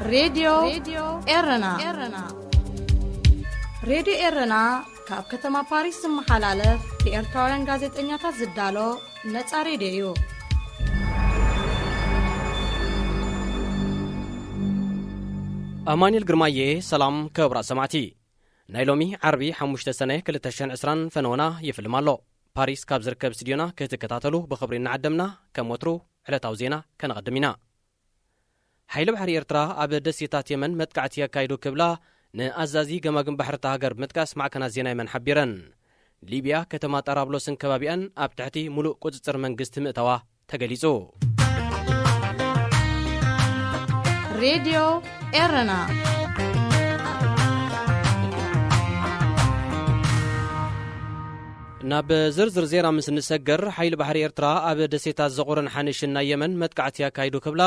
ሬድዮ ኤረና። ሬድዮ ኤረና ካብ ከተማ ፓሪስ ዝመሓላለፍ ብኤርትራውያን ጋዜጠኛታት ዝዳሎ ነጻ ሬድዮ እዩ። ኣማኑኤል ግርማየ። ሰላም ክቡራት ሰማዕቲ። ናይ ሎሚ ዓርቢ ሓሙሽተ ሰነ ክልተ ሽሕን ዕስራን ፈነወና ይፍልም ኣሎ። ፓሪስ ካብ ዝርከብ ስቱድዮና ክትከታተሉ ብኽብሪ እናዓደምና፣ ከም ወትሩ ዕለታዊ ዜና ከነቐድም ኢና። ሓይሊ ባሕሪ ኤርትራ ኣብ ደሴታት የመን መጥቃዕቲ የካይዱ ክብላ ንኣዛዚ ገማግም ባሕሪ እታ ሃገር ብምጥቃስ ማዕከናት ዜና የመን ሓቢረን። ሊብያ ከተማ ጣራብሎስን ከባቢኣን ኣብ ትሕቲ ሙሉእ ቁጽጽር መንግስቲ ምእታዋ ተገሊጹ። ሬድዮ ኤረና። ናብ ዝርዝር ዜና ምስ እንሰገር፣ ሓይሊ ባሕሪ ኤርትራ ኣብ ደሴታት ዘቑርን ሓንሽን ናይ የመን መጥቃዕቲ ኣካይዱ ክብላ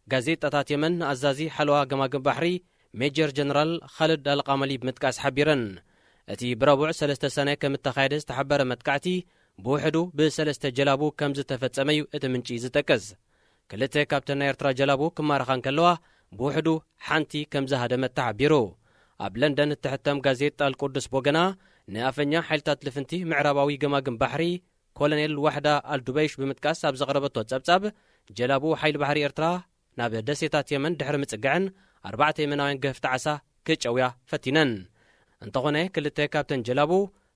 ጋዜጣታት የመን ንኣዛዚ ሓለዋ ገማግም ባሕሪ ሜጀር ጀነራል ኻልድ ኣልቃመሊ ብምጥቃስ ሓቢረን። እቲ ብረቡዕ ሰለስተ ሰነ ከም እተኻየደ ዝተሓበረ መጥቃዕቲ ብውሕዱ ብሰለስተ ጀላቡ ከም ዝተፈጸመ እዩ እቲ ምንጪ ዝጠቅስ። ክልተ ካብተን ናይ ኤርትራ ጀላቡ ክማረኻ እንከለዋ፣ ብውሕዱ ሓንቲ ከም ዝሃደመት ተሓቢሩ። ኣብ ለንደን እትሕተም ጋዜጣ ኣልቁዱስ ብወገና፣ ንኣፈኛ ሓይልታት ልፍንቲ ምዕራባዊ ገማግም ባሕሪ ኮሎኔል ዋሕዳ ኣልዱበይሽ ብምጥቃስ ኣብ ዘቕረበቶ ጸብጻብ፣ ጀላቡ ሓይሊ ባሕሪ ኤርትራ ናብ ደሴታት የመን ድሕሪ ምጽግዐን፣ ኣርባዕተ የመናውያን ገፍቲ ዓሳ ክጨውያ ፈቲነን። እንተኾነ፣ ክልተ ካብተን ጀላቡ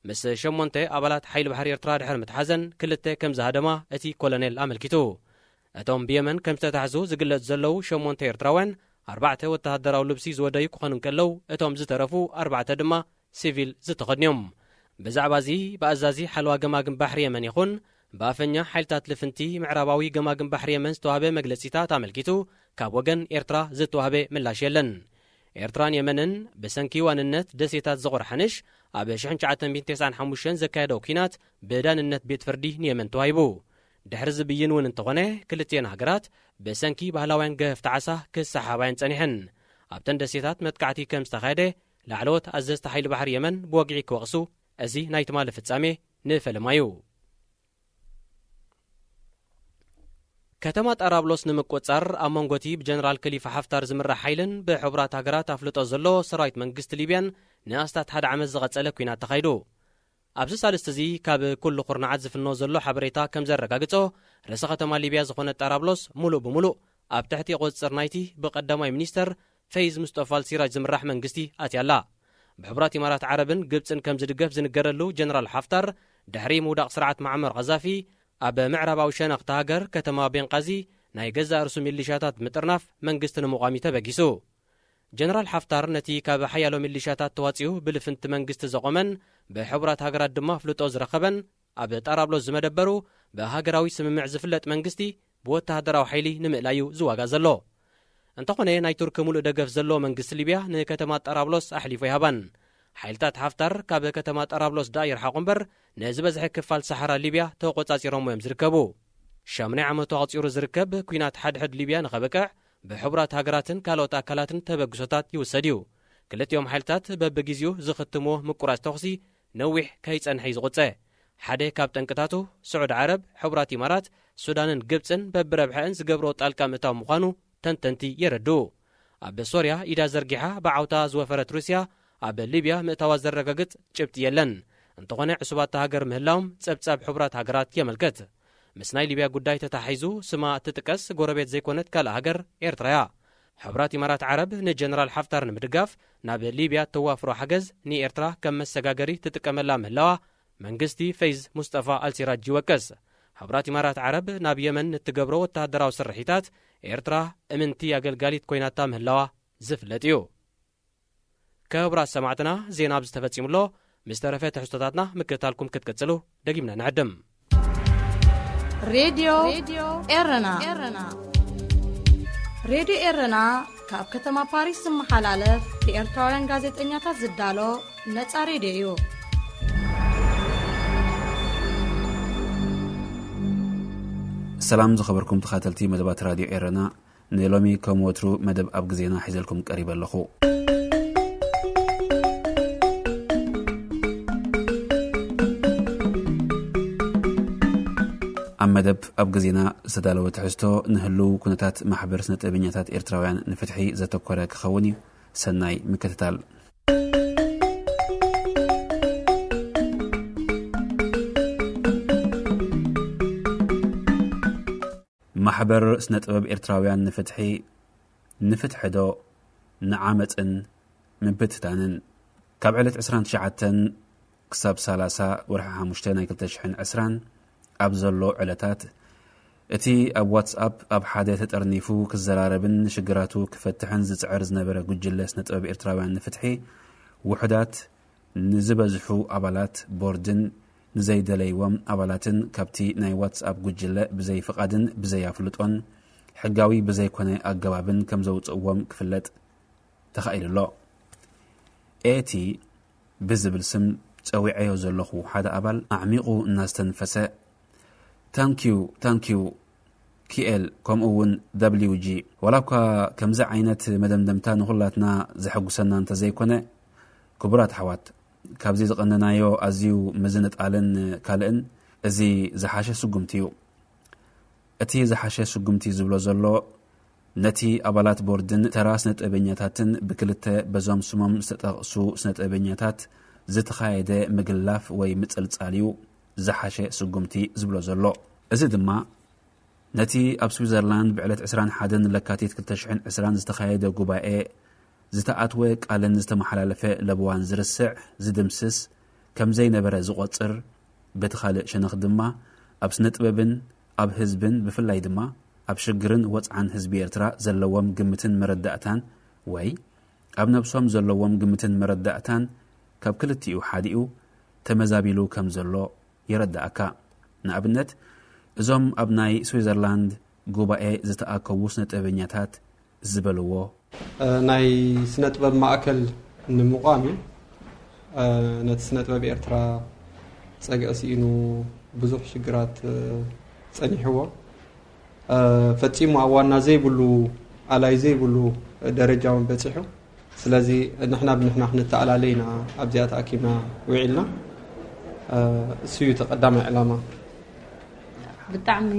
ምስ ሸሞንተ ኣባላት ሓይሊ ባሕሪ ኤርትራ ድሕሪ ምትሓዘን፣ ክልተ ከም ዝሃደማ እቲ ኮሎኔል ኣመልኪቱ። እቶም ብየመን ከም ዝተታሕዙ ዝግለጹ ዘለዉ ሸሞንተ ኤርትራውያን፣ ኣርባዕተ ወተሃደራዊ ልብሲ ዝወደዩ ክኾኑ እንከለዉ፣ እቶም ዝተረፉ ኣርባዕተ ድማ ሲቪል ዝተኸድኑ እዮም። ብዛዕባ እዚ ብኣዛዚ ሓለዋ ገማግም ባሕሪ የመን ይኹን ብኣፈኛ ሓይልታት ልፍንቲ ምዕራባዊ ገማግም ባሕሪ የመን ዝተዋህበ መግለጺታት ኣመልኪቱ ካብ ወገን ኤርትራ ዝተዋህበ ምላሽ የለን። ኤርትራን የመንን ብሰንኪ ዋንነት ደሴታት ዘቑር ሓንሽ ኣብ ሽሕን ትሽዓተ ሚእትን ተስዓን ሓሙሽተን ዘካየደኦ ኲናት ብዳንነት ቤት ፍርዲ ንየመን ተዋሂቡ። ድሕሪ እዚ ብይን እውን እንተኾነ፣ ክልቲኤን ሃገራት ብሰንኪ ባህላውያን ገህፍቲ ዓሳ ክሰሓሓባ እየን ጸኒሐን። ኣብተን ደሴታት መጥቃዕቲ ከም ዝተኻየደ ላዕለዎት ኣዘዝቲ ሓይሊ ባሕሪ የመን ብወግዒ ክወቕሱ፣ እዚ ናይ ትማሊ ፍጻሜ ንፈለማ እዩ። ከተማ ጣራብሎስ ንምቁጽጻር ኣብ መንጎ እቲ ብጀነራል ከሊፋ ሓፍታር ዝምራሕ ሓይልን ብሕቡራት ሃገራት ኣፍልጦ ዘሎ ሰራዊት መንግስቲ ሊብያን ንኣስታት ሓደ ዓመት ዝቐጸለ ኲናት ተኻይዱ። ኣብዚ ሳልስቲ እዚ ካብ ኩሉ ኩርናዓት ዝፍኖ ዘሎ ሓበሬታ ከም ዘረጋግጾ፣ ርእሰ ከተማ ሊብያ ዝኾነት ጣራብሎስ ሙሉእ ብሙሉእ ኣብ ትሕቲ ቁጽጽር ናይቲ ብቀዳማይ ሚኒስተር ፈይዝ ሙስጠፋ ኣልሲራጅ ዝምራሕ መንግስቲ ኣትያ ኣላ። ብሕቡራት ኢማራት ዓረብን ግብጽን ከም ዝድገፍ ዝንገረሉ ጀነራል ሓፍታር፣ ድሕሪ ምውዳቕ ስርዓት መዓመር ቐዛፊ፣ ኣብ ምዕራባዊ ሸነኽ እታ ሃገር ከተማ ቤንቃዚ ናይ ገዛእ ርእሱ ሚሊሻታት ብምጥርናፍ መንግስቲ ንምቋም እዩ ተበጊሱ። ጀነራል ሓፍታር ነቲ ካብ ሓያሎ ሚሊሻታት ተዋጺኡ ብልፍንቲ መንግስቲ ዘቖመን ብሕቡራት ሃገራት ድማ ኣፍልጦ ዝረኸበን ኣብ ጣራብሎስ ዝመደበሩ ብሃገራዊ ስምምዕ ዝፍለጥ መንግስቲ ብወተሃደራዊ ሓይሊ ንምእላዩ ዝዋጋ ዘሎ። እንተኾነ ናይ ቱርኪ ሙሉእ ደገፍ ዘለዎ መንግስቲ ሊብያ ንከተማ ጣራብሎስ ኣሕሊፉ ይሃባን። ሓይልታት ሓፍታር ካብ ከተማ ጣራብሎስ ደኣ ይርሓቑ እምበር ንዝበዝሐ ክፋል ሰሓራ ሊብያ ተቖጻጺሮሞ እዮም ዝርከቡ። ሻሙናይ ዓመቱ ኣቕጺሩ ዝርከብ ኲናት ሓድሕድ ሊብያ ንኸበቅዕ ብሕቡራት ሃገራትን ካልኦት ኣካላትን ተበግሶታት ይውሰድ እዩ። ክልቲኦም ሓይልታት በብግዜኡ ዝኽትምዎ ምቁራጽ ተኹሲ ነዊሕ ከይጸንሐ እዩ ዝቑጸ። ሓደ ካብ ጠንቅታቱ፣ ስዑድ ዓረብ፣ ሕቡራት ኢማራት፣ ሱዳንን ግብጽን በብረብሐአን ዝገብሮ ጣልቃ ምእታው ምዃኑ ተንተንቲ የረድኡ። ኣብ ሶርያ ኢዳ ዘርጊሓ ብዓውታ ዝወፈረት ሩስያ ኣብ ሊብያ ምእታዋ ዘረጋግጽ ጭብጢ የለን። እንተኾነ ዕሱባት እታ ሃገር ምህላዎም ጸብጻብ ሕቡራት ሃገራት የመልክት። ምስ ናይ ሊብያ ጉዳይ ተተሓሒዙ ስማ እትጥቀስ ጎረቤት ዘይኮነት ካልእ ሃገር ኤርትራ እያ። ሕቡራት ኢማራት ዓረብ ንጀነራል ሓፍታር ንምድጋፍ ናብ ሊብያ እተዋፍሮ ሓገዝ ንኤርትራ ከም መሰጋገሪ ትጥቀመላ ምህላዋ መንግስቲ ፈይዝ ሙስጠፋ ኣልሲራጅ ይወቅስ። ሕቡራት ኢማራት ዓረብ ናብ የመን እትገብሮ ወተሃደራዊ ስርሒታት ኤርትራ እምንቲ ኣገልጋሊት ኮይናታ ምህላዋ ዝፍለጥ እዩ። ክቡራት ሰማዕትና፣ ዜና ኣብዚ ተፈጺሙ ኣሎ። ምስ ተረፈ ትሕዝቶታትና ምክትታልኩም ክትቅጽሉ ደጊምና ንዕድም። ሬድዮ ኤረና። ሬድዮ ኤረና ካብ ከተማ ፓሪስ ዝመሓላለፍ ብኤርትራውያን ጋዜጠኛታት ዝዳሎ ነጻ ሬድዮ እዩ። ሰላም ዝኸበርኩም ተኻተልቲ መደባት ራድዮ ኤረና፣ ንሎሚ ከም ወትሩ መደብ ኣብ ግዜና ሒዘልኩም ቀሪበ ኣለኹ። ኣብ መደብ ኣብ ግዜና ዝተዳለወ ትሕዝቶ ንህልው ኩነታት ማሕበር ስነ ጥበበኛታት ኤርትራውያን ንፍትሒ ዘተኮረ ክኸውን እዩ። ሰናይ ምክትታል። ማሕበር ስነ ጥበብ ኤርትራውያን ንፍትሒ፣ ንፍትሒ ዶ ንዓመጽን ምብትታንን? ካብ ዕለት ዕስራን ትሽዓተን ክሳብ ሰላሳ ወርሒ ሓሙሽተ ናይ ክልተ ሽሕን ዕስራን ኣብ ዘሎ ዕለታት፣ እቲ ኣብ ዋትስኣፕ ኣብ ሓደ ተጠርኒፉ ክዘራረብን ንሽግራቱ ክፈትሕን ዝጽዕር ዝነበረ ጉጅለ ስነ ጥበብ ኤርትራውያን ንፍትሒ፣ ውሑዳት ንዝበዝሑ ኣባላት ቦርድን ንዘይደለይዎም ኣባላትን ካብቲ ናይ ዋትስኣፕ ጉጅለ ብዘይ ፍቓድን ብዘይ ኣፍልጦን ሕጋዊ ብዘይኮነ ኣገባብን ከም ዘውጽእዎም ክፍለጥ ተኻኢሉ ኣሎ። ኤቲ ብዝብል ስም ጸዊዐዮ ዘለኹ ሓደ ኣባል ኣዕሚቑ እናስተንፈሰ፣ ታንኪዩ፣ ታንኪዩ፣ ኪኤል፣ ከምኡ እውን ደብሊው ጂ። ዋላ እኳ ከምዚ ዓይነት መደምደምታ ንኹላትና ዘሐጉሰና እንተዘይኮነ፣ ክቡራት ኣሕዋት፣ ካብዚ ዝቐነናዮ ኣዝዩ ምዝንጣልን ካልእን፣ እዚ ዝሓሸ ስጉምቲ እዩ። እቲ ዝሓሸ ስጉምቲ ዝብሎ ዘሎ፣ ነቲ ኣባላት ቦርድን ተራ ስነ ጥበበኛታትን ብክልተ በዞም ስሞም ዝተጠቕሱ ስነ ጥበበኛታት ዝተኻየደ ምግላፍ ወይ ምጽልጻል እዩ ዝሓሸ ስጉምቲ ዝብሎ ዘሎ። እዚ ድማ ነቲ ኣብ ስዊዘርላንድ ብዕለት ዕስራን ሓደን ለካቲት ክልተ ሽሕን ዕስራን ዝተኻየደ ጉባኤ ዝተኣትወ ቃልን ዝተመሓላለፈ ለበዋን ዝርስዕ፣ ዝድምስስ፣ ከም ዘይነበረ ዝቖጽር፣ በቲ ካልእ ሸነኽ ድማ ኣብ ስነ ጥበብን ኣብ ህዝብን ብፍላይ ድማ ኣብ ሽግርን ወጽዓን ህዝቢ ኤርትራ ዘለዎም ግምትን መረዳእታን ወይ ኣብ ነብሶም ዘለዎም ግምትን መረዳእታን ካብ ክልቲኡ ሓዲኡ ተመዛቢሉ ከም ዘሎ የረዳእካ። ንኣብነት፣ እዞም ኣብ ናይ ስዊዘርላንድ ጉባኤ ዝተኣከቡ ስነ ጥበበኛታት ዝበልዎ፣ እ፣ ናይ ስነ ጥበብ ማእከል ንምቋም እዩ። እ፣ ነቲ ስነ ጥበብ ኤርትራ ጸግዒ ስኢኑ ብዙሕ ሽግራት፣ እ፣ ጸኒሕዎ። እ፣ ፈጺሙ ኣብ ዋና ዘይብሉ፣ ኣላይ ዘይብሉ ደረጃ እውን በጺሑ። ስለዚ ንሕና ብንሕና ክንተኣላለ ኢና ኣብዚኣ ተኣኪብና ውዒልና። እ፣ እሱ እዩ እቲ ቀዳማይ ዕላማ። ብጣዕሚ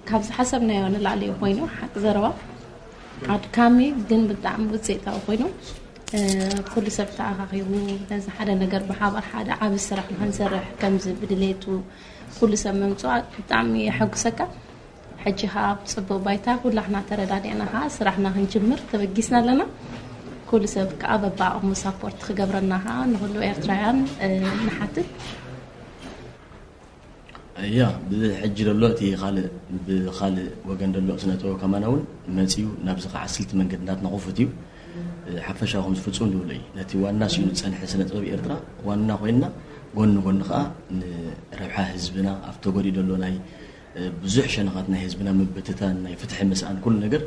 ካብ ዝሓሰብናዮ ንላዕሊ እዩ ኮይኑ፣ ሓቂ ዘረባ ኣድካሚ ግን ብጣዕሚ ውፅኢታዊ ኮይኑ፣ እ፣ ኩሉ ሰብ ተኣኻኺቡ ነዚ ሓደ ነገር ብሓባር ሓደ ዓቢ ስራሕ ንክንሰርሕ ከምዚ ብድሌቱ ኩሉ ሰብ ምምፅኡ ብጣዕሚ የሐጉሰካ። ሕጂ ከዓ ብፅቡቅ ባይታ ኩላሕና ተረዳዲእና ከዓ ስራሕና ክንጅምር ተበጊስና ኣለና። ኩሉ ሰብ ከዓ በብዓቕሙ ሳፖርት ክገብረና ከዓ ንኩሉ ኤርትራውያን፣ እ፣ ንሓትት። እያ፣ ብሕጂ ዘሎ እቲ ካልእ፣ ብኻልእ ወገን ዘሎ ስነ ጥበብ ከማና እውን መጺኡ ናብዚ ከዓ ስልቲ መንገዲ ናትና ክፉት እዩ። ሓፈሻዊ ከም ዝፍጹም ዝብሎ እዩ። ነቲ ዋና ስኢኑ ዝጸንሐ ስነ ጥበብ ኤርትራ ዋና ኮይንና፣ ጎኒ ጎኒ ከዓ ንረብሓ ህዝብና፣ ኣብ ተጎዲኡ ዘሎ ናይ ብዙሕ ሸነኻት ናይ ህዝብና ምብትታን፣ ናይ ፍትሒ ምስኣን፣ ኩሉ ነገር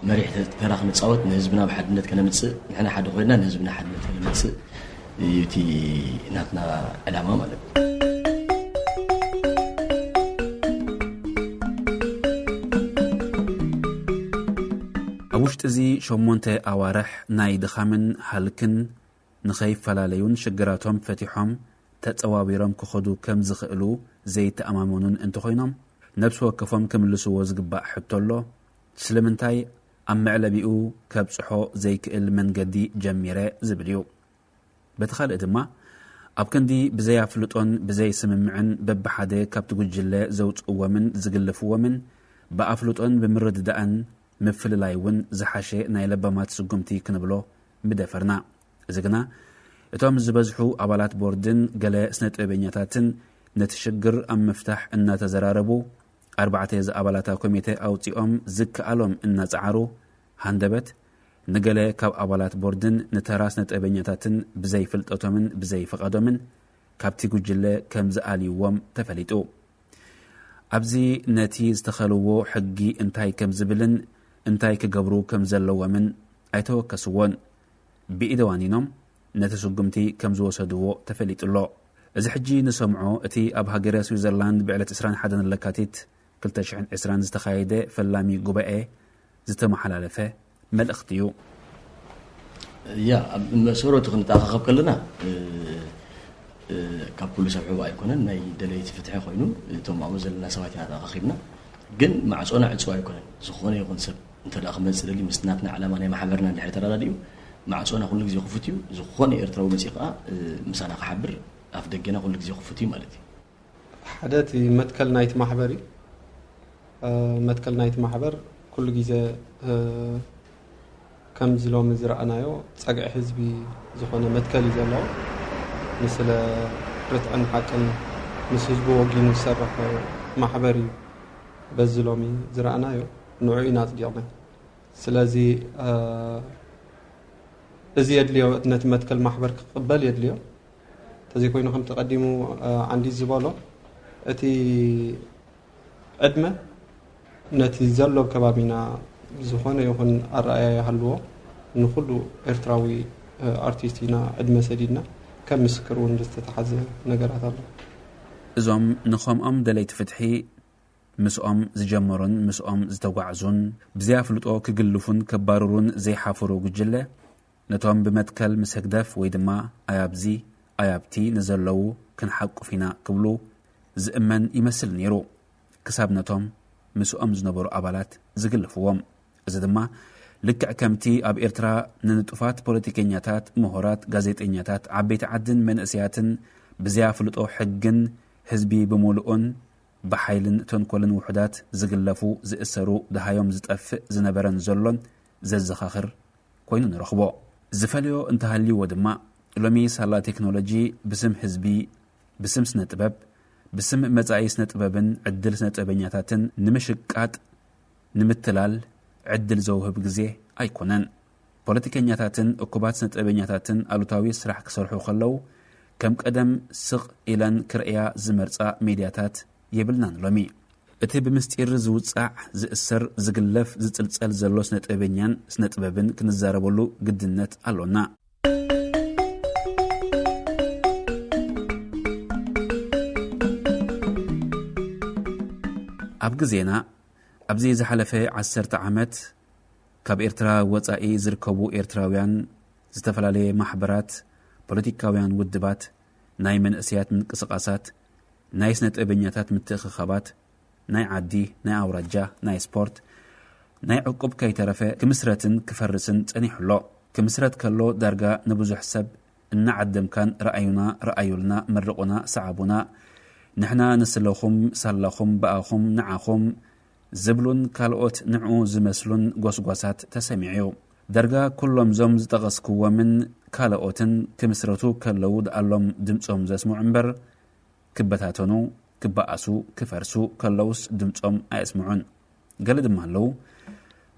መሪሕ ተራ ክንጻወት፣ ንህዝብና ብሓድነት ከነምጽእ፣ ንሕና ሓደ ኮይንና ንህዝብና ሓድነት ከነምጽእ እዩ እቲ ናትና ዕላማ ማለት እዩ። ኣብ ውሽጢ እዚ ሸሞንተ ኣዋርሕ ናይ ድኻምን ሃልክን ንኸይፈላለዩን ሽግራቶም ፈቲሖም ተጸዋዊሮም ክኸዱ ከም ዝኽእሉ ዘይተኣማመኑን እንተኾይኖም፣ ነብሲ ወከፎም ክምልስዎ ዝግባእ ሕቶ ኣሎ። ስለምንታይ ኣብ መዕለቢኡ ከብጽሖ ዘይክእል መንገዲ ጀሚረ ዝብል እዩ። በቲ ካልእ ድማ፣ ኣብ ክንዲ ብዘይ ኣፍልጦን ብዘይ ስምምዕን በብሓደ ካብቲ ጉጅለ ዘውጽእዎምን ዝግልፍዎምን ብኣፍልጦን ብምርድዳእን ምፍልላይ እውን ዝሓሸ ናይ ለባማት ስጉምቲ ክንብሎ ምደፈርና። እዚ ግና እቶም ዝበዝሑ ኣባላት ቦርድን ገለ ስነ ጥበበኛታትን ነቲ ሽግር ኣብ ምፍታሕ እናተዘራረቡ፣ ኣርባዕተ ዝኣባላታ ኮሚተ ኣውጺኦም ዝከኣሎም እናጸዓሩ፣ ሃንደበት ንገለ ካብ ኣባላት ቦርድን ንተራ ስነ ጥበበኛታትን ብዘይ ፍልጠቶምን ብዘይ ፍቓዶምን ካብቲ ጉጅለ ከም ዝኣልይዎም ተፈሊጡ። ኣብዚ ነቲ ዝተኸልዎ ሕጊ እንታይ ከም ዝብልን እንታይ ክገብሩ ከም ዘለዎምን ኣይተወከስዎን። ብኢደ ዋኒኖም ነቲ ስጉምቲ ከም ዝወሰድዎ ተፈሊጡ ኣሎ። እዚ ሕጂ ንሰምዖ እቲ ኣብ ሃገረ ስዊዘርላንድ ብዕለት ዕስራን ሓደን ለካቲት ክልተ ሽሕን ዕስራን ዝተኻየደ ፈላሚ ጉባኤ ዝተመሓላለፈ መልእኽቲ እዩ። እያ፣ ኣብ መሰረቱ ክንተኣኻኸብ ከለና፣ እ፣ ካብ ኩሉ ሰብ ሕቡእ ኣይኮነን፣ ናይ ደለይቲ ፍትሒ ኮይኑ፣ እቶም ኣብኡ ዘለና ሰባት ኢና ተኣኻኺብና። ግን ማዕጾና ዕጹው ኣይኮነን። ዝኾነ ይኹን ሰብ እንተ ደኣ ክመጽእ ደልዩ፣ ምስ ናትና ዕላማ ናይ ማሕበርና እንድሕር ተረዳዲኡ፣ ማዕጾና ኩሉ ግዜ ክፉት እዩ። ዝኾነ ኤርትራዊ መጺኡ ከኣ ምሳና ክሓብር ኣፍ ደገና ኩሉ ግዜ ክፉት እዩ ማለት እዩ። ሓደ እቲ መትከል ናይቲ ማሕበር እዩ። መትከል ናይቲ ማሕበር ኩሉ ግዜ ከምዚ ሎሚ ዝረኣናዮ ጸግዒ ህዝቢ ዝኾነ መትከል እዩ ዘለዎ። ንስለ ርትዕን ሓቅን ምስ ህዝቡ ወጊኑ ዝሰርሕ ማሕበር እዩ። በዚ ሎሚ ዝረኣናዮ ንዑ ኢና ኣጽዲቕና። ስለዚ እዚ የድልዮ፣ ነቲ መትከል ማሕበር ክቕበል የድልዮ። ተዘይኮይኑ ከምቲ ቀዲሙ ዓንዲት ዝበሎ እቲ ዕድመ ነቲ ዘሎ ከባቢና ዝኾነ ይኹን ኣረኣያ ይሃልዎ፣ ንኹሉ ኤርትራዊ ኣርቲስት ኢና ዕድመ ሰዲድና ከም ምስክር እውን ዝተተሓዘ ነገራት ኣሎ። እዞም ንኸምኦም ደለይቲ ፍትሒ ምስኦም ዝጀመሩን ምስኦም ዝተጓዕዙን ብዘይ ኣፍልጦ ክግልፉን ከባርሩን ዘይሓፍሩ ጉጅለ ነቶም ብመትከል ምስ ህግደፍ ወይ ድማ ኣይ ኣብዚ ኣይ ኣብቲ ንዘለዉ ክንሓቁፍ ኢና ክብሉ ዝእመን ይመስል ነይሩ። ክሳብ ነቶም ምስኦም ዝነበሩ ኣባላት ዝግልፍዎም። እዚ ድማ ልክዕ ከምቲ ኣብ ኤርትራ ንንጡፋት ፖለቲከኛታት፣ ምሁራት፣ ጋዜጠኛታት፣ ዓበይቲ ዓድን መንእሰያትን ብዘይ ኣፍልጦ ሕግን ህዝቢ ብምሉኡን ብሓይልን ተንኮልን ውሑዳት ዝግለፉ፣ ዝእሰሩ፣ ደሃዮም ዝጠፍእ ዝነበረን ዘሎን ዘዘኻኽር ኮይኑ ንረኽቦ። ዝፈልዮ እንተሃልይዎ ድማ ሎሚ ሳላ ቴክኖሎጂ ብስም ህዝቢ፣ ብስም ስነ ጥበብ፣ ብስም መጻኢ ስነ ጥበብን ዕድል ስነ ጥበበኛታትን ንምሽቃጥ ንምትላል ዕድል ዘውህብ ግዜ ኣይኮነን። ፖለቲከኛታትን እኩባት ስነ ጥበበኛታትን ኣሉታዊ ስራሕ ክሰርሑ ከለዉ ከም ቀደም ስቕ ኢለን ክርእያ ዝመርጻ ሜድያታት የብልናን ሎሚ። እቲ ብምስጢር ዝውጻዕ፣ ዝእሰር፣ ዝግለፍ፣ ዝጽልጸል ዘሎ ስነ ጥበበኛን ስነ ጥበብን ክንዛረበሉ ግድነት ኣሎና። ኣብ ግዜና ኣብዚ ዝሓለፈ ዓሰርተ ዓመት ካብ ኤርትራ ወጻኢ ዝርከቡ ኤርትራውያን ዝተፈላለየ ማሕበራት፣ ፖለቲካውያን ውድባት፣ ናይ መንእሰያት ምንቅስቓሳት፣ ናይ ስነ ጥበበኛታት ምትእኽኻባት፣ ናይ ዓዲ፣ ናይ ኣውራጃ፣ ናይ ስፖርት፣ ናይ ዕቁብ ከይተረፈ ክምስረትን ክፈርስን ጸኒሑ ኣሎ። ክምስረት ከሎ ዳርጋ ንብዙሕ ሰብ እናዓደምካን ረኣዩና፣ ረኣዩልና፣ መርቑና፣ ሰዓቡና፣ ንሕና ንስለኹም፣ ሳላኹም፣ ብኣኹም፣ ንዓኹም ዝብሉን ካልኦት ንዕኡ ዝመስሉን ጎስጓሳት ተሰሚዑ እዩ። ዳርጋ ኩሎም ዞም ዝጠቐስክዎምን ካልኦትን ክምስረቱ ከለዉ ደኣሎም ድምጾም ዘስምዑ እምበር ክበታተኑ፣ ክበኣሱ፣ ክፈርሱ ከለውስ ድምጾም ኣየስምዑን። ገለ ድማ ኣለዉ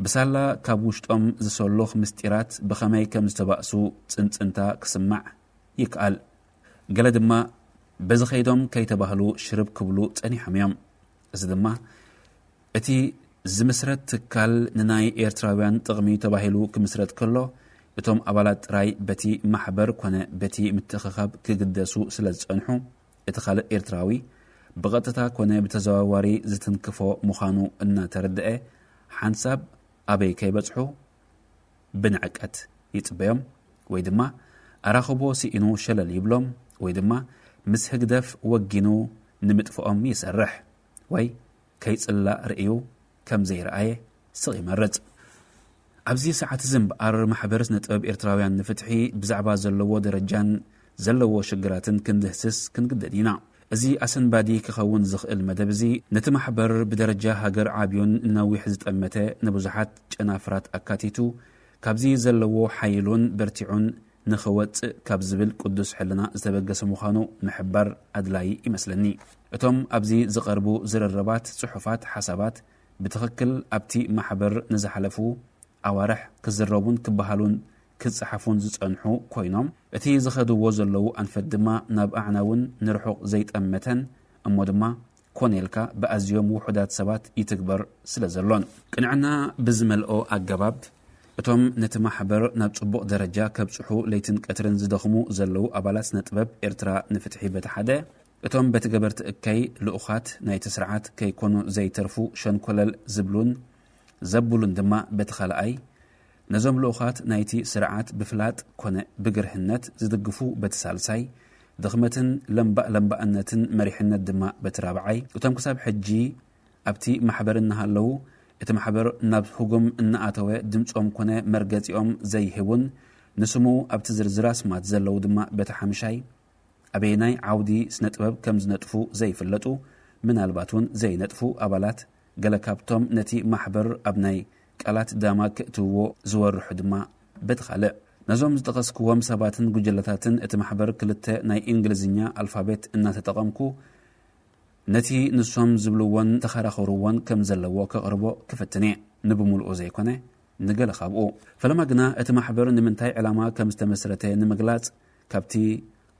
ብሳላ ካብ ውሽጦም ዝሰሉኽ ምስጢራት ብኸመይ ከም ዝተባእሱ ጽንጽንታ ክስማዕ ይከኣል። ገለ ድማ በዚ ከይዶም ከይተባህሉ ሽርብ ክብሉ ጸኒሖም እዮም። እዚ ድማ እቲ ዝምስረት ትካል ንናይ ኤርትራውያን ጥቕሚ ተባሂሉ ክምስረት ከሎ እቶም ኣባላት ጥራይ በቲ ማሕበር ኮነ በቲ ምትእኽኻብ ክግደሱ ስለ ዝጸንሑ እቲ ካልእ ኤርትራዊ ብቐጥታ ኮነ ብተዘዋዋሪ ዝትንክፎ ምዃኑ እናተረድአ ሓንሳብ ኣበይ ከይበጽሑ ብንዕቀት ይጽበዮም ወይ ድማ ኣራኽቦ ስኢኑ ሸለል ይብሎም ወይ ድማ ምስ ህግደፍ ወጊኑ ንምጥፍኦም ይሰርሕ ወይ ከይጽላእ ርእዩ ከም ዘይረኣየ ስቕ ይመርጽ። ኣብዚ ሰዓት እዚ እምበኣር ማሕበር ስነ ጥበብ ኤርትራውያን ንፍትሒ ብዛዕባ ዘለዎ ደረጃን ዘለዎ ሽግራትን ክንድህስስ ክንግደድ ኢና። እዚ ኣሰንባዲ ክኸውን ዝኽእል መደብ እዚ ነቲ ማሕበር ብደረጃ ሃገር ዓብዩን ነዊሕ ዝጠመተ ንብዙሓት ጨናፍራት ኣካቲቱ ካብዚ ዘለዎ ሓይሉን በርቲዑን ንኽወጽእ ካብ ዝብል ቅዱስ ሕልና ዝተበገሰ ምዃኑ ምሕባር ኣድላዪ ይመስለኒ። እቶም ኣብዚ ዝቐርቡ ዝርርባት፣ ጽሑፋት፣ ሓሳባት ብትኽክል ኣብቲ ማሕበር ንዝሓለፉ ኣዋርሕ ክዝረቡን ክበሃሉን ክጸሓፉን ዝጸንሑ ኮይኖም፣ እቲ ዝኸድዎ ዘለዉ ኣንፈት ድማ ናብ ኣዕናውን ንርሑቕ ዘይጠመተን እሞ ድማ ኮነ ኢልካ ብኣዝዮም ውሑዳት ሰባት ይትግበር ስለ ዘሎን። ቅንዕና ብዝመልኦ ኣገባብ እቶም ነቲ ማሕበር ናብ ጽቡቕ ደረጃ ከብጽሑ ለይትን ቀትርን ዝደኽሙ ዘለዉ ኣባላት ስነ ጥበብ ኤርትራ ንፍትሒ በቲ ሓደ፣ እቶም በቲ ገበርቲ እከይ ልኡኻት ናይቲ ስርዓት ከይኮኑ ዘይተርፉ ሸንኮለል ዝብሉን ዘብሉን ድማ በቲ ካልኣይ፣ ነዞም ልኡኻት ናይቲ ስርዓት ብፍላጥ ኮነ ብግርህነት ዝድግፉ በቲ ሳልሳይ፣ ድኽመትን ለምባእ ለምባእነትን መሪሕነት ድማ በቲ ራብዓይ። እቶም ክሳብ ሕጂ ኣብቲ ማሕበር እናሃለዉ እቲ ማሕበር ናብ ህጉም እናኣተወ ድምፆም ኮነ መርገፂኦም ዘይህቡን ንስሙ ኣብቲ ዝርዝር ኣስማት ዘለዉ ድማ በቲ ሓምሻይ። ኣበየናይ ዓውዲ ስነ ጥበብ ከም ዝነጥፉ ዘይፍለጡ፣ ምናልባት እውን ዘይነጥፉ ኣባላት፣ ገለ ካብቶም ነቲ ማሕበር ኣብ ናይ ቃላት ዳማ ክእትውዎ ዝወርሑ ድማ በቲ ካልእ። ነዞም ዝጠቐስክዎም ሰባትን ጉጅለታትን እቲ ማሕበር ክልተ ናይ እንግሊዝኛ ኣልፋቤት እናተጠቐምኩ ነቲ ንሶም ዝብልዎን ተኸራኸርዎን ከም ዘለዎ ከቕርቦ ክፍትን እየ። ንብምልኡ ዘይኮነ፣ ንገለ ካብኡ። ፈለማ ግና እቲ ማሕበር ንምንታይ ዕላማ ከም ዝተመስረተ ንምግላጽ ካብቲ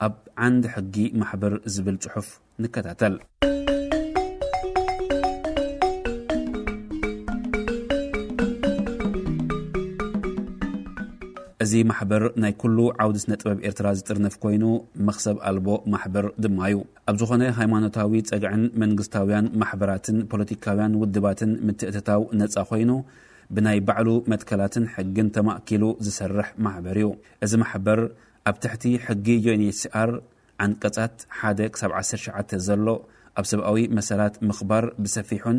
ኣብ ዓንዲ ሕጊ ማሕበር ዝብል ጽሑፍ ንከታተል። እዚ ማሕበር ናይ ኩሉ ዓውዲ ስነ ጥበብ ኤርትራ ዝጥርንፍ ኮይኑ መኽሰብ ኣልቦ ማሕበር ድማ እዩ። ኣብ ዝኾነ ሃይማኖታዊ ጸግዕን መንግስታውያን ማሕበራትን ፖለቲካውያን ውድባትን ምትእትታው ነጻ ኮይኑ ብናይ ባዕሉ መትከላትን ሕግን ተማእኪሉ ዝሰርሕ ማሕበር እዩ። እዚ ማሕበር ኣብ ትሕቲ ሕጊ ዩ ኤን ኤች ሲ ኣር ዓንቀጻት ሓደ ክሳብ ዓሰርተ ትሽዓተ ዘሎ ኣብ ሰብኣዊ መሰላት ምኽባር ብሰፊሑን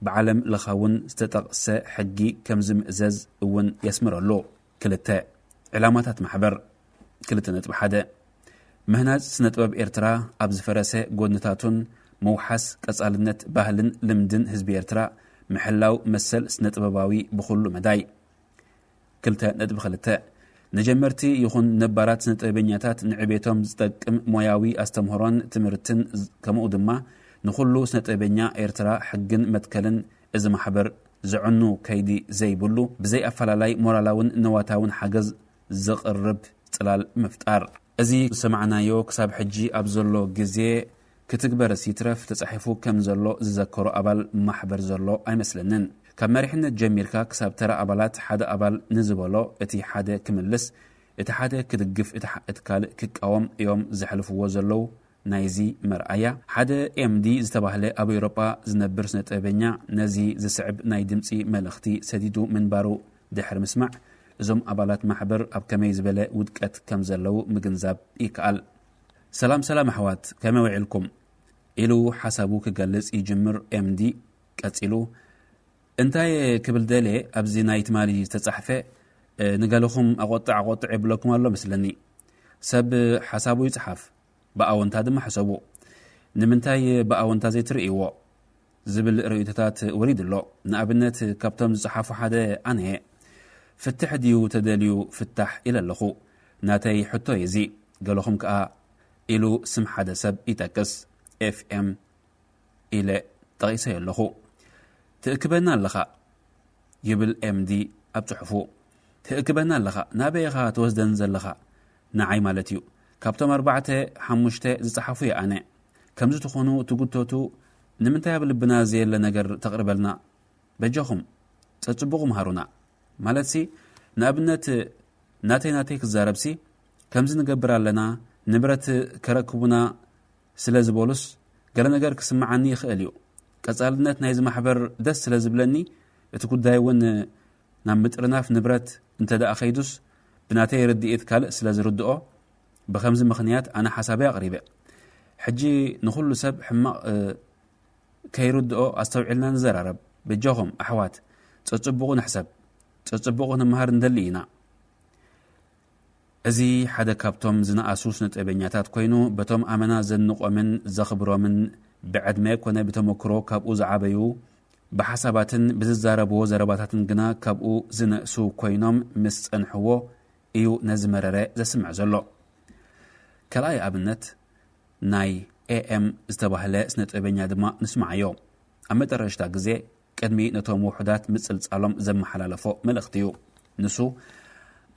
ብዓለም ለኻውን ዝተጠቕሰ ሕጊ ከም ዝምእዘዝ እውን የስምረሉ። ክልተ። ዕላማታት ማሕበር። ክልተ ነጥቢ ሓደ። ምህናጽ ስነ ጥበብ ኤርትራ ኣብ ዝፈረሰ ጎድንታቱን ምውሓስ ቀጻልነት ባህልን ልምድን ህዝቢ ኤርትራ ምሕላው መሰል ስነ ጥበባዊ ብኹሉ መዳይ። ክልተ ነጥቢ ክልተ። ንጀመርቲ ይኹን ነባራት ስነ ጥበበኛታት ንዕቤቶም ዝጠቅም ሞያዊ ኣስተምህሮን ትምህርትን ዝ-፣ ከምኡ ድማ ንኹሉ ስነ ጥበበኛ ኤርትራ ሕግን መትከልን እዚ ማሕበር ዘዕኑ ከይዲ ዘይብሉ ብዘይ ኣፈላላይ ሞራላውን ንዋታውን ሓገዝ ዘቕርብ ጽላል ምፍጣር። እዚ ዝሰማዕናዮ ክሳብ ሕጂ ኣብ ዘሎ ግዜ ክትግበርስ ይትረፍ ተጻሒፉ ከም ዘሎ ዝዘከሮ ኣባል ማሕበር ዘሎ ኣይመስለንን። ካብ መሪሕነት ጀሚርካ ክሳብ ተራ ኣባላት ሓደ ኣባል ንዝበሎ እቲ ሓደ ክምልስ፣ እቲ ሓደ ክድግፍ፣ እቲ xa-፣ እቲ ካልእ ክቃወም እዮም ዘሕልፍዎ ዘለዉ ናይዚ መርኣያ። ሓደ ኤም ዲ ዝተባህለ ኣብ ኤውሮጳ ዝነብር ስነ ጥበበኛ ነዚ ዝስዕብ ናይ ድምጺ መልእኽቲ ሰዲዱ ምንባሩ ድሕሪ ምስማዕ፣ እዞም ኣባላት ማሕበር ኣብ ከመይ ዝበለ ውድቀት ከም ዘለዉ ምግንዛብ ይከኣል። "ሰላም ሰላም ኣሕዋት፣ ከመይ ውዒልኩም?" ኢሉ ሓሳቡ ክገልጽ ይጅምር ኤም ዲ። ቀጺሉ፣ "እንታይ ክብል ደልየ፣ ኣብዚ ናይ ትማሊ ዝተጻሕፈ፣ እ፣ ንገለኹም ኣቆጥዕ ኣቆጥዕ የብለኩም ኣሎ መስለኒ። ሰብ ሓሳቡ ይጽሓፍ፣ ብኣወንታ ድማ ሕሰቡ። ንምንታይ ብኣወንታ ዘይትርእይዎ?" ዝብል ርእይቶታት ወሪዱ ኣሎ። ንኣብነት፣ ካብቶም ዝጸሓፉ ሓደ ኣነ እየ። "ፍትሕ ድዩ ተደልዩ ፍታሕ?" ኢለ ኣለኹ። ናተይ ሕቶ እዩ እዚ። ገለኹም ከኣ ኢሉ ስም ሓደ ሰብ ይጠቅስ። ኤፍ ኤም ኢለ ጠቒሰዮ ኣለኹ። "ትእክበና ኣለኻ?" ይብል ኤም ዲ ኣብ ጽሑፉ። "ትእክበና ኣለኻ? ናበይ ኢኻ ትወስደን ዘለኻ? ንዓይ ማለት እዩ። ካብቶም ኣርባዕተ ሓሙሽተ ዝጸሓፉ እየ ኣነ። ከምዚ ትኾኑ ትጉተቱ፣ ንምንታይ ኣብ ልብና ዘየለ ነገር ተቕርበልና? በጃኹም፣ ጸጽቡቑ ምሃሩና። ማለትሲ፣ ንኣብነት፣ ናተይ ናተይ ክዛረብሲ፣ ከምዚ ንገብር ኣለና፣ ንብረት ከረክቡና ስለ ዝበሉስ፣ ገለ ነገር ክስምዓኒ ይኽእል እዩ። ቀጻልነት ናይዚ ማሕበር ደስ ስለ ዝብለኒ፣ እቲ ጉዳይ እውን ናብ ምጥርናፍ ንብረት እንተ ደኣ ከይዱስ፣ ብናተይ ርድኢት ካልእ ስለ ዝርድኦ፣ ብኸምዚ ምኽንያት ኣነ ሓሳበይ ኣቕሪበ። ሕጂ ንኹሉ ሰብ ሕማቕ፣ እ፣ ከይርድኦ ኣስተውዒልና ንዘራረብ። በጃኹም ኣሕዋት፣ ጸጽቡቑ ንሕሰብ፣ ጸጽቡቑ ክንምሃር ንደሊ ኢና." እዚ ሓደ ካብቶም ዝነኣሱ ስነ-ጥበበኛታት ኮይኑ፣ በቶም ኣመና ዘንቖምን ዘኽብሮምን ብዕድመ ኮነ ብተመክሮ ካብኡ ዝዓበዩ፣ ብሓሳባትን ብዝዛረብዎ ዘረባታትን ግና ካብኡ ዝነእሱ ኮይኖም ምስ ጸንሕዎ እዩ ነዚ መረረ ዘስምዕ ዘሎ። ካልኣይ ኣብነት ናይ ኤ ኤም ዝተባህለ ስነ-ጥበበኛ ድማ ንስምዓዮ። ኣብ መጠረሽታ ግዜ፣ ቅድሚ ነቶም ውሑዳት ምጽልጻሎም ዘመሓላለፎ መልእኽቲ እዩ። ንሱ፣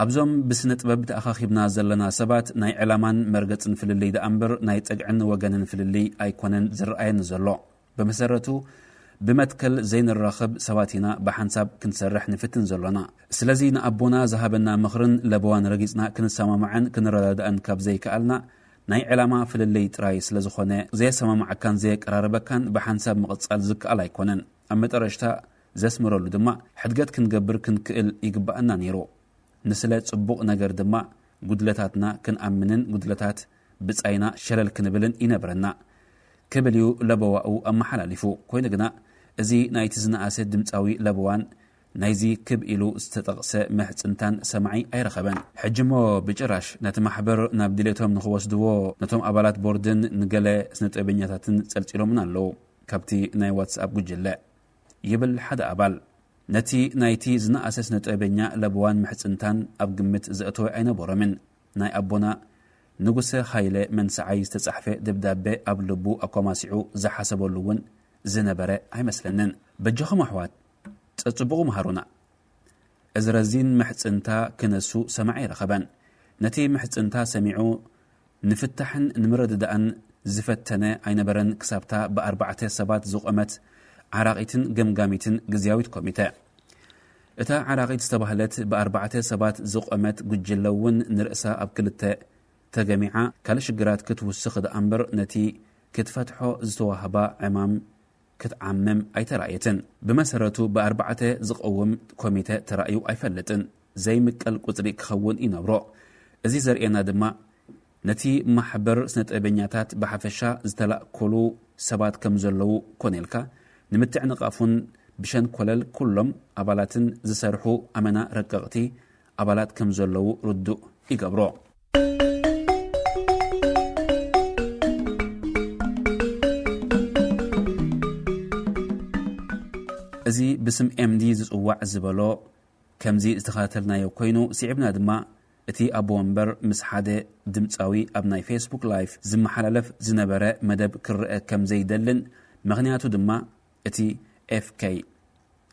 "ኣብዞም ብስነ-ጥበብ ተኣኻኺብና ዘለና ሰባት ናይ ዕላማን መርገጽን ፍልልይ ደኣምበር ናይ ጸግዕን ወገንን ፍልልይ ኣይኮነን ዝረኣየኒ ዘሎ። ብመሰረቱ፣ ብመትከል ዘይንራኸብ ሰባት ኢና ብሓንሳብ ክንሰርሕ ንፍትን ዘሎና። ስለዚ ንኣቦና ዝሃበና ምኽርን ለበዋን ረጊጽና ክንሰማማዕን ክንረዳዳእን ካብ ዘይከኣልና፣ ናይ ዕላማ ፍልልይ ጥራይ ስለ ዝኾነ፣ ዘየሰማምዓካን ዘየቀራርበካን ብሓንሳብ ምቕጻል ዝከኣል ኣይኮነን። ኣብ መጠረሽታ ዘስምረሉ ድማ፣ ሕድገት ክንገብር ክንክእል ይግባኣና ነይሩ። ንስለ ጽቡቕ ነገር ድማ ጉድለታትና ክንኣምንን ጉድለታት ብጻይና ሸለል ክንብልን ይነብረና ክብል እዩ ለበዋኡ ኣመሓላሊፉ። ኮይኑ ግና እዚ ናይቲ ዝነኣሰ ድምጻዊ ለበዋን ናይዚ ክብ ኢሉ ዝተጠቕሰ ምሕጽንታን ሰማዒ ኣይረኸበን። ሕጂ እሞ ብጭራሽ ነቲ ማሕበር ናብ ድሌቶም ንኽወስድዎ ነቶም ኣባላት ቦርድን ንገለ ስነጥበበኛታትን ጸልጺሎምን ኣለዉ። ካብቲ ናይ ዋትስኣፕ ጉጅለ ይብል ሓደ ኣባል። ነቲ ናይቲ ዝነኣሰ ስነጥበበኛ ለበዋን ምሕጽንታን ኣብ ግምት ዘእተወ ኣይነበሮምን። ናይ ኣቦና ንጉሰ ሃይለ መንሰዓይ ዝተጻሕፈ ደብዳበ ኣብ ልቡ ኣኮማሲዑ ዝሓሰበሉ እውን ዝነበረ ኣይመስለንን። በጃኹም ኣሕዋት፣ ጸጽቡቑ መሃሩና። እዚ ረዚን ምሕጽንታ ክነሱ ሰማዒ ኣይረኸበን። ነቲ ምሕጽንታ ሰሚዑ ንፍታሕን ንምርድዳእን ዝፈተነ ኣይነበረን ክሳብታ ብኣርባዕተ ሰባት ዝቖመት ዓራቒትን ገምጋሚትን ግዝያዊት ኮሚተ። እታ ዓራቒት ዝተባህለት ብኣርባዕተ ሰባት ዝቖመት ጉጅለ እውን ንርእሳ ኣብ ክልተ ተገሚዓ ካልእ ሽግራት ክትውስኽ ደኣ እምበር ነቲ ክትፈትሖ ዝተዋህባ ዕማም ክትዓምም ኣይተራእየትን። ብመሰረቱ ብኣርባዕተ ዝቐውም ኮሚተ ተራእዩ ኣይፈልጥን። ዘይምቀል ቁጽሪ ክኸውን ይነብሮ። እዚ ዘርእየና ድማ ነቲ ማሕበር ስነጥበበኛታት ብሓፈሻ ዝተላእከሉ ሰባት ከም ዘለዉ ኮነ ኢልካ ንምትዕንቓፉን ብሸንኮለል ኩሎም ኣባላትን ዝሰርሑ ኣመና ረቀቕቲ ኣባላት ከም ዘለዉ ርዱእ ይገብሮ። እዚ ብስም ኤምዲ ዝጽዋዕ ዝበሎ ከምዚ ዝተኸታተልናዮ ኮይኑ፣ ስዒብና ድማ እቲ ኣቦ ወንበር ምስ ሓደ ድምጻዊ ኣብ ናይ ፌስቡክ ላይፍ ዝመሓላለፍ ዝነበረ መደብ ክረአ ከም ዘይደልን፣ ምኽንያቱ ድማ እቲ ኤፍኬ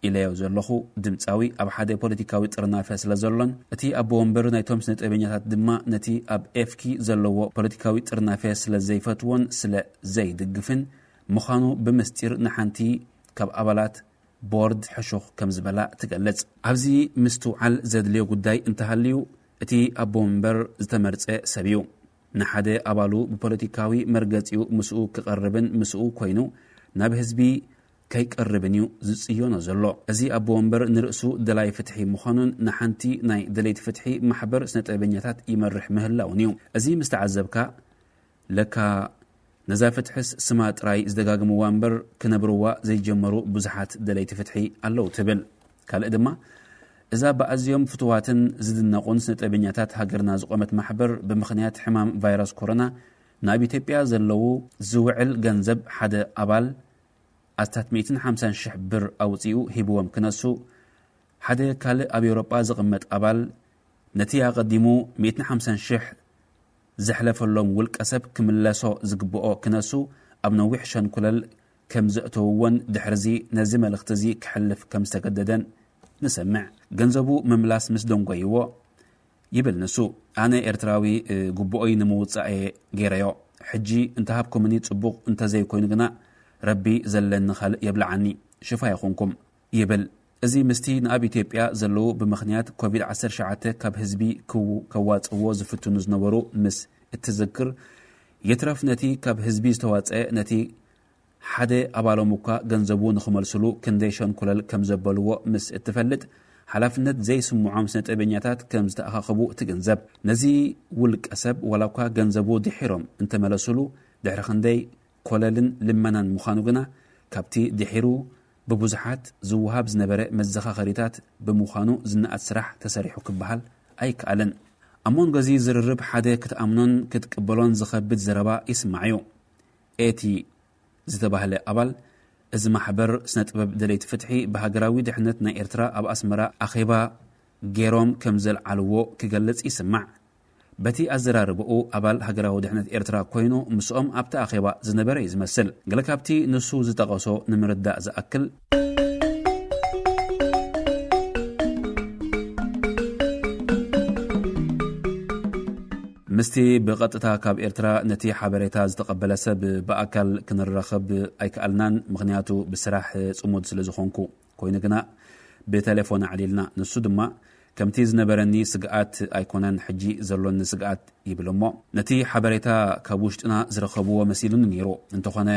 ኢለዮ ዘለኹ ድምጻዊ ኣብ ሓደ ፖለቲካዊ ጥርናፈ ስለ ዘሎን፣ እቲ ኣቦ ወንበር ናይቶም ስነጥበበኛታት ድማ ነቲ ኣብ ኤፍኪ ዘለዎ ፖለቲካዊ ጥርናፈ ስለ ዘይፈትዎን ስለ ዘይድግፍን ምዃኑ ብምስጢር ንሓንቲ ካብ ኣባላት ቦርድ ሕሹኽ ከም ዝበላ ትገልጽ። ኣብዚ ምስትውዓል ዘድልዮ ጉዳይ እንተሃልዩ፣ እቲ ኣቦ ወንበር ዝተመርጸ ሰብ እዩ። ንሓደ ኣባሉ ብፖለቲካዊ መርገጺኡ ምስኡ ክቐርብን ምስኡ ኮይኑ ናብ ህዝቢ ከይቀርብን እዩ ዝጽዮኖ ዘሎ። እዚ ኣቦ ወንበር ንርእሱ ደላይ ፍትሒ ምዃኑን ንሓንቲ ናይ ደለይቲ ፍትሒ ማሕበር ስነጥበበኛታት ይመርሕ ምህላውን እዩ። እዚ ምስ ተዓዘብካ፣ ለካ ነዛ ፍትሕስ ስማ ጥራይ ዝደጋግምዋ እምበር ክነብርዋ ዘይጀመሩ ብዙሓት ደለይቲ ፍትሒ ኣለዉ ትብል። ካልእ ድማ፣ እዛ ብኣዝዮም ፍቱዋትን ዝድነቑን ስነጥበበኛታት ሃገርና ዝቖመት ማሕበር ብምኽንያት ሕማም ቫይረስ ኮሮና ናብ ኢትዮጵያ ዘለዉ ዝውዕል ገንዘብ ሓደ ኣባል ኣስታት ሚእትን ሓምሳን ሽሕ ብር ኣውጺኡ ሂብዎም ክነሱ፣ ሓደ ካልእ ኣብ ኤውሮጳ ዝቕመጥ ኣባል ነቲ ኣቐዲሙ ሚእትን ሓምሳን ሽሕ ዘሕለፈሎም ውልቀ ሰብ ክምለሶ ዝግብኦ ክነሱ ኣብ ነዊሕ ሸንኩለል ከም ዘእተውዎን ድሕርዚ ነዚ መልእኽቲ እዚ ክሕልፍ ከም ዝተገደደን ንሰምዕ። ገንዘቡ ምምላስ ምስ ደንጎይዎ ይብል ንሱ፣ ኣነ ኤርትራዊ፣ እ፣ ግቡኦይ ንምውጻእ እየ ገይረዮ። ሕጂ እንተሃብኩምኒ ጽቡቕ፣ እንተዘይኮይኑ ግና ረቢ ዘለኒ ካልእ የብልዓኒ፣ ሽፋ ይኹንኩም ይብል። እዚ ምስቲ ንኣብ ኢትዮጵያ ዘለዉ ብምኽንያት ኮቪድ ዓሰርተ ትሽዓተ ካብ ህዝቢ ክው-፣ ከዋጽእዎ ዝፍትኑ ዝነበሩ ምስ እትዝክር፣ ይትረፍ ነቲ ካብ ህዝቢ ዝተዋጽአ ነቲ ሓደ ኣባሎም እኳ ገንዘቡ ንኽመልስሉ ክንደይ ሸንኩለል ከም ዘበልዎ ምስ እትፈልጥ፣ ሓላፍነት ዘይስምዖም ስነጥበበኛታት ከም ዝተኣኻኸቡ ትግንዘብ። ነዚ ውልቀ ሰብ ዋላ እኳ ገንዘቡ ድሒሮም እንተመለሱሉ፣ ድሕሪ ክንደይ ኮለልን ልመናን ምዃኑ ግና ካብቲ ድሒሩ ብብዙሓት ዝወሃብ ዝነበረ መዘኻኸሪታት ብምዃኑ ዝነኣድ ስራሕ ተሰሪሑ ክበሃል ኣይከኣልን። ኣብ መንጎ እዚ ዝርርብ ሓደ ክትኣምኖን ክትቅበሎን ዝኸብድ ዘረባ ይስማዕ እዩ። ኤቲ ዝተባህለ ኣባል እዚ ማሕበር ስነ ጥበብ ደለይቲ ፍትሒ ብሃገራዊ ድሕነት ናይ ኤርትራ ኣብ ኣስመራ ኣኼባ ገይሮም ከም ዘልዓልዎ ክገልጽ ይስማዕ። በቲ ኣዘራርባኡ ኣባል ሃገራዊ ድሕነት ኤርትራ ኮይኑ ምስኦም ኣብቲ ኣኼባ ዝነበረ እዩ ዝመስል። ገለ ካብቲ ንሱ ዝጠቐሶ ንምርዳእ ዝኣክል፣ ምስቲ ብቐጥታ ካብ ኤርትራ ነቲ ሓበሬታ ዝተቐበለ ሰብ ብኣካል ክንራኸብ ኣይከኣልናን፣ ምኽንያቱ ብስራሕ ጽሙድ ስለ ዝኾንኩ። ኮይኑ ግና ብቴሌፎን ኣዕሊልና። ንሱ ድማ ከምቲ ዝነበረኒ ስግኣት ኣይኮነን ሕጂ ዘሎኒ ስግኣት ይብል እሞ፣ ነቲ ሓበሬታ ካብ ውሽጥና ዝረኸብዎ መሲሉኒ ነይሩ። እንተኾነ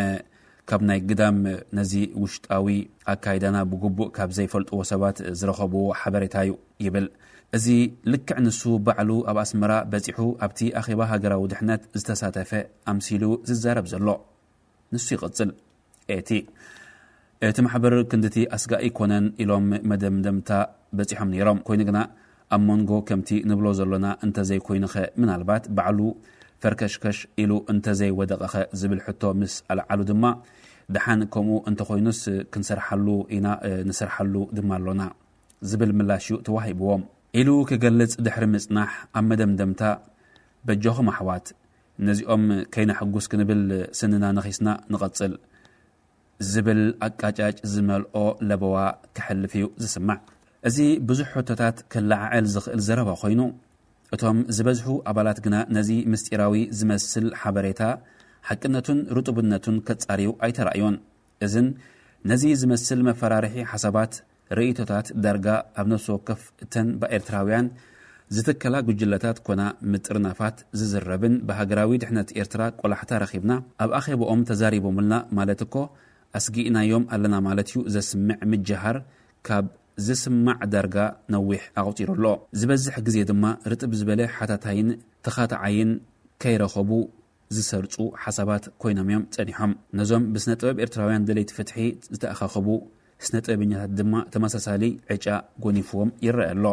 ካብ ናይ ግዳም ነዚ ውሽጣዊ ኣካይዳና ብግቡእ ካብ ዘይፈልጥዎ ሰባት ዝረኸብዎ ሓበሬታ እዩ ይብል። እዚ ልክዕ ንሱ ባዕሉ ኣብ ኣስመራ በጺሑ ኣብቲ ኣኼባ ሃገራዊ ድሕነት ዝተሳተፈ ኣምሲሉ ዝዛረብ ዘሎ። ንሱ ይቕጽል። እቲ እቲ ማሕበር ክንድቲ ኣስጋኢ ኣይኮነን ኢሎም መደምደምታ በጺሖም ነይሮም። ኮይኑ ግና ኣብ መንጎ ከምቲ ንብሎ ዘሎና እንተዘይኮይኑኸ ምናልባት ባዕሉ ፈርከሽከሽ ኢሉ እንተዘይወደቐኸ ዝብል ሕቶ ምስ ኣልዓሉ ድማ ደሓን ከምኡ እንተኾይኑስ ክንሰርሓሉ ኢና፣ ንሰርሓሉ ድማ ኣሎና ዝብል ምላሽ እዩ ተዋሂብዎም ኢሉ ክገልጽ ድሕሪ ምጽናሕ ኣብ መደምደምታ በጆኹም ኣሕዋት ነዚኦም ከይነሐጉስ ክንብል ስንና ነኺስና ንቐጽል ዝብል ኣቃጫጭ ዝመልኦ ለበዋ ክሕልፍ እዩ ዝስማዕ። እዚ ብዙሕ ሕቶታት ከለዓዕል ዝኽእል ዘረባ ኮይኑ እቶም ዝበዝሑ ኣባላት ግና ነዚ ምስጢራዊ ዝመስል ሓበሬታ ሓቅነቱን ርጡብነቱን ከጻርዩ ኣይተራእዮን። እዝን ነዚ ዝመስል መፈራርሒ ሓሳባት ርእይቶታት ዳርጋ ኣብ ነፍሲ ወከፍ እተን ብኤርትራውያን ዝትከላ ጉጅለታት ኮና ምጥርናፋት ዝዝረብን ብሃገራዊ ድሕነት ኤርትራ ቆላሕታ ረኺብና ኣብ ኣኼባኦም ተዛሪቦምልና ማለት እኮ ኣስጊእናዮም ኣለና ማለት እዩ ዘስምዕ ምጅሃር ካብ ዝስማዕ ዳርጋ ነዊሕ ኣቑጺሩ ኣሎ። ዝበዝሕ ግዜ ድማ ርጥብ ዝበለ ሓታታይን ተኻታዓይን ከይረኸቡ ዝሰርጹ ሓሳባት ኮይኖም እዮም ጸኒሖም። ነዞም ብስነ ጥበብ ኤርትራውያን ደለይቲ ፍትሒ ዝተኣኻኸቡ ስነ ጥበበኛታት ድማ ተመሳሳሊ ዕጫ ጎኒፍዎም ይረአ ኣሎ።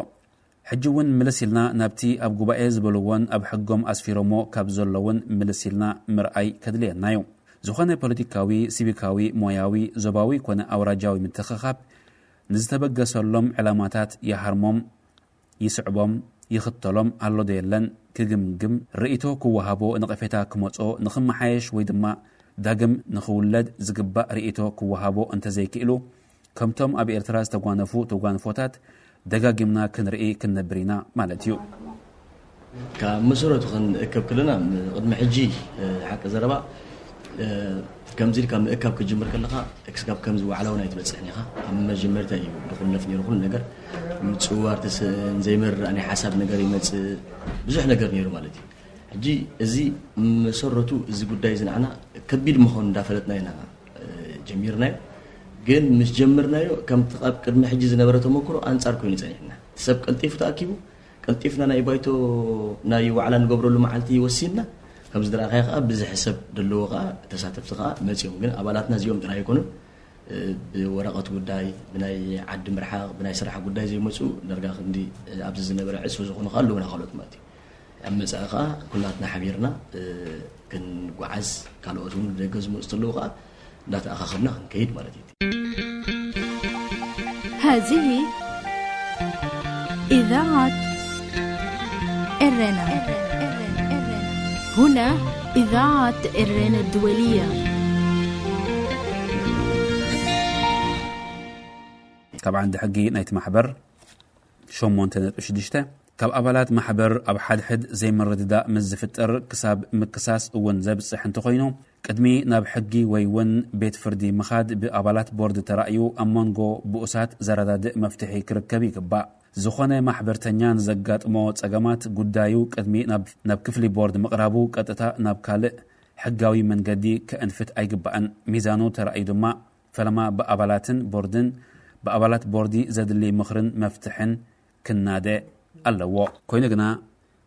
ሕጂ እውን ምልስ ኢልና ናብቲ ኣብ ጉባኤ ዝበልዎን ኣብ ሕጎም ኣስፊሮሞ ካብ ዘለውን ምልስ ኢልና ምርኣይ ከድልየና እዩ። ዝኾነ ፖለቲካዊ፣ ሲቪካዊ፣ ሞያዊ፣ ዞባዊ ኮነ ኣውራጃዊ ምትኽኻብ ንዝተበገሰሎም ዕላማታት ይሃርሞም፣ ይስዕቦም፣ ይኽተሎም ኣሎ ዶ የለን ክግምግም፣ ርእይቶ ክወሃቦ፣ ነቐፌታ ክመጾ፣ ንኽመሓየሽ ወይ ድማ ዳግም ንኽውለድ ዝግባእ ርእይቶ ክወሃቦ እንተዘይክእሉ፣ ከምቶም ኣብ ኤርትራ ዝተጓነፉ ተጓንፎታት ደጋጊምና ክንርኢ ክንነብር ኢና ማለት እዩ። ካብ መሰረቱ ክንእከብ ከለና ቅድሚ ሕጂ ሓቂ ዘረባ ከምዚ ኢልካ ምእካብ ክጅምር ከለኻ ክስጋብ ከምዚ ዋዕላ እውን ኣይትበፅሕን ኢኻ። ኣብ መጀመርታ እዩ ድኹነት ነይሩ ኩሉ ነገር ምፅዋር ተስእን ዘይመርእ ናይ ሓሳብ ነገር ይመፅእ ብዙሕ ነገር ነይሩ ማለት እዩ። ሕጂ እዚ መሰረቱ እዚ ጉዳይ እዚ ንዓና ከቢድ ምዃኑ እንዳፈለጥና ኢና ጀሚርናዮ። ግን ምስ ጀመርናዮ ከምቲ ኣብ ቅድሚ ሕጂ ዝነበረ ተመክሮ ኣንፃር ኮይኑ ፀኒሕና ሰብ ቀልጢፉ ተኣኪቡ ቀልጢፍና ናይ ባይቶ ናይ ዋዕላ ንገብረሉ መዓልቲ ወሲንና። ከም ዝረኣኻዮ ከዓ ብዝሒ ሰብ ዘለዎ ከዓ ተሳተፍቲ ከዓ መፂኦም። ግን ኣባላትና እዚኦም ጥራይ ኣይኮኑን። ብወረቐት ጉዳይ፣ ብናይ ዓዲ ምርሓቕ፣ ብናይ ስራሕ ጉዳይ ዘይመፁ ደርጋ ክንዲ ኣብዚ ዝነበረ ዕፅፊ ዝኾኑ ከዓ ኣለዉና ካልኦት ማለት እዩ። ኣብ መፃኢ ከዓ ኩላትና ሓቢርና ክንጓዓዝ ካልኦት እውን ደገ ዝመፁ ተለዉ ከዓ እንዳተኣኻኸብና ክንከይድ ማለት እዩ። هذه إذاعة إرنا. هنا إذاعة إرنا الدولية. ካብ ዓንዲ ሕጊ ናይቲ ማሕበር ሸሞንተ ነጥቢ ሽዱሽተ ካብ ኣባላት ማሕበር ኣብ ሓድሕድ ዘይምርድዳእ ምስ ዝፍጠር ክሳብ ምክሳስ እውን ዘብፅሕ እንተኾይኑ ቅድሚ ናብ ሕጊ ወይ እውን ቤት ፍርዲ ምኻድ ብኣባላት ቦርድ ተራእዩ ኣብ መንጎ ብኡሳት ዘረዳድእ መፍትሒ ክርከብ ይግባእ። ዝኾነ ማሕበርተኛ ንዘጋጥሞ ጸገማት ጉዳዩ ቅድሚ ናብ ክፍሊ ቦርድ ምቕራቡ ቀጥታ ናብ ካልእ ሕጋዊ መንገዲ ከእንፍት ኣይግባእን። ሚዛኑ ተራእዩ ድማ ፈለማ ብኣባላትን ቦርድን ብኣባላት ቦርዲ ዘድሊ ምኽርን መፍትሕን ክናደ ኣለዎ። ኮይኑ ግና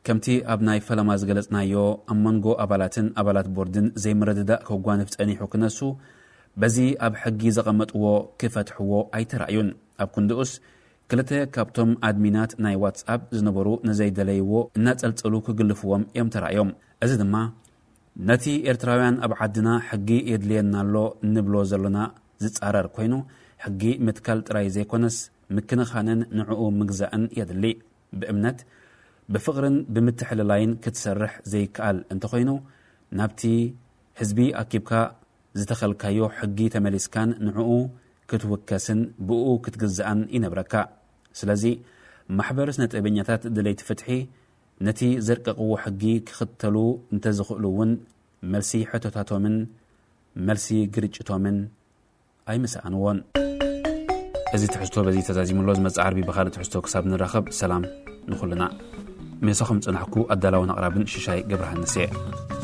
ከምቲ ኣብ ናይ ፈለማ ዝገለጽናዮ ኣብ መንጎ ኣባላትን ኣባላት ቦርድን ዘይምርድዳእ ከጓንፍ ጸኒሑ ክነሱ በዚ ኣብ ሕጊ ዘቐመጥዎ ክፈትሕዎ ኣይተራእዩን። ኣብ ክንድኡስ ክልተ ካብቶም ኣድሚናት ናይ ዋትስኣፕ ዝነበሩ ንዘይደለይዎ እናጸልጸሉ ክግልፍዎም እዮም ተራእዮም። እዚ ድማ ነቲ ኤርትራውያን ኣብ ዓድና ሕጊ የድልየና ኣሎ እንብሎ ዘሎና ዝጻረር ኮይኑ ሕጊ ምትካል ጥራይ ዘይኮነስ ምክንኻንን ንዕኡ ምግዛእን የድሊ። ብእምነት ብፍቕርን ብምትሕልላይን ክትሰርሕ ዘይከኣል እንተኾይኑ ናብቲ ህዝቢ ኣኪብካ ዝተኸልካዮ ሕጊ ተመሊስካን ንዕኡ ክትውከስን ብእኡ ክትግዛእን ይነብረካ። ስለዚ ማሕበር ስነጥበበኛታት ደለይቲ ፍትሒ ነቲ ዘርቀቕዎ ሕጊ ክኽተሉ እንተዝኽእሉ እውን መልሲ ሕቶታቶምን መልሲ ግርጭቶምን ኣይምሰኣንዎን። እዚ ትሕዝቶ በዚ ተዛዚሙ ኣሎ። ዝመጽእ ዓርቢ ብኻልእ ትሕዝቶ ክሳብ ንራኸብ ሰላም ንኹልና። ምሳኹም ዝጸናሕኩ ኣዳላውን ኣቕራብን ሽሻይ ገብረሃንስ እየ።